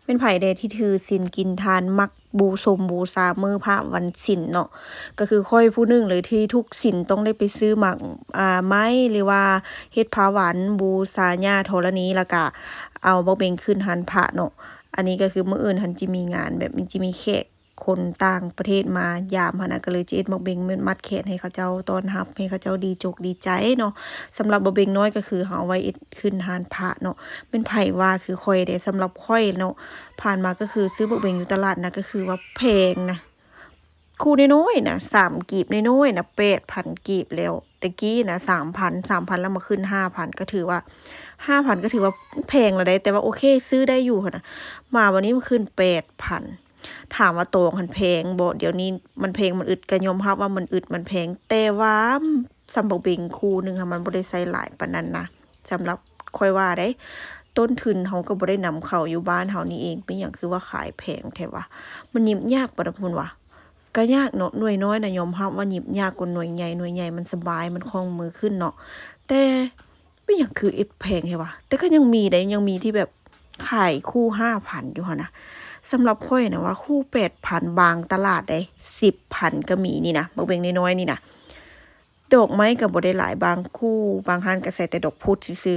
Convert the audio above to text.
ແມ່ນໃຜແດ່ທີ່ຖືສິນກິນທານ ມັກບູຊົມບູຊາມື້ພະວັນສິນເນາະ? ກໍຄືຂ້ອຍຜູ້ໜຶ່ງເລີຍທີ່ທຸກສິນຕ້ອງໄດ້ໄປຊື້ໝາກ ອ່າ ໄມ້ ຫຼືວ່າເຫັດຜາຫວານບູຊາຍ່າທໍລະນີ ແລ້ວກະເອົາບັກເບັງຂຶ້ນຮ້ານພະເນາະ. ອັນນີ້ກໍຄືມື້ອື່ນຫັ້ນຈະມີງານ ແບບມັນຈະມີແຂກຄົນຕ່າງປະເທດມາຢາມຫັ້ນນະ ກໍເລີຍຈະເຮັດບັກເບັງມັດແຂນໃຫ້ເຂົາເຈົ້າ ຕ້ອນຮັບໃຫ້ເຂົາເຈົ້າດີຈົກດີໃຈເນາະ. ສຳລັບບັກເບັງນ້ອຍກໍຄືເຮົາເອົາໄວ້ເຮັດຂຶ້ນຮ້ານພະເນາະ. ແມ່ນໃຜວ່າຄືຂ້ອຍເດ້? ສຳລັບຂ້ອຍເນາະ ຜ່ານມາກໍຄືຊື້ບັກເບັງຢູ່ຕະຫຼາດນະ ກໍຄືວ່າແພງນະ ຄູ່ນ້ອຍໆນະ ສາມກີບນ້ອຍໆນະ ແປດພັນກີບແລ້ວ. ແຕ່ກີ້ນະ ສາມພັນ ສາມພັນແລ້ວມາຂຶ້ນຫ້າພັນ ກໍຖືວ່າ ຫ້າພັນກໍຖືວ່າແພງແລ້ວເດ້ ແຕ່ວ່າໂອເຄ ຊື້ໄດ້ຢູ່ຫັ້ນນະ. ມາບັດນີ້ມັນຂຶ້ນແປດພັນ ຖາມວ່າຕອງຫັ້ນແພງບໍ່? ດຽວນີ້ມັນແພງມັນອຶດ ກໍຍອມຮັບວ່າມັນອຶດມັນແພງ ແຕ່ວ່າ ສຳບັກເບັງຄູ່ໜຶ່ງຫັ້ນ ມັນບໍ່ໄດ້ໃຊ້ຫຼາຍປານນັ້ນນະ. ສຳລັບຂ້ອຍວ່າເດ້ ຕົ້ນທຶນເຮົາກໍບໍ່ໄດ້ນຳເຂົ້າ ຢູ່ບ້ານເຮົານີ້ເອງ ເປັນຫຍັງຄືວ່າຂາຍແພງແທ້ວະ? ມັນຫຍິບຍາກປານນັ້ນພຸ້ນວະ? ກໍຍາກເນາະ ໜ່ວຍນ້ອຍນະ ຍອມຮັບວ່າຫຍິບຍາກກວ່າໜ່ວຍໃຫຍ່ ໜ່ວຍໃຫຍ່ມັນສະບາຍ ມັນຄ່ອງມືຂຶ້ນເນາະ. ແຕ່ເປັນຫຍັງຄືເຮັດແພງແທ້ວະ? ແຕ່ກໍຍັງມີເດ້ ຍັງມີທີ່ແບບຂາຍຄູ່ຫ້າພັນຢູ່ຫັ້ນນະ. ສຳລັບຂ້ອຍນະວ່າຄູ່ແປດພັນ ບາງຕະຫຼາດເດ້ ສິບພັນກໍມີນີ້ນະ ບັກເບັງນ້ອຍໆນີ້ນະ. ດອກໄມ້ກໍບໍ່ໄດ້ຫຼາຍ ບາງຄູ່ ບາງຮ້ານກໍໃສ່ແຕ່ດອກພຸດຊື່ໆ.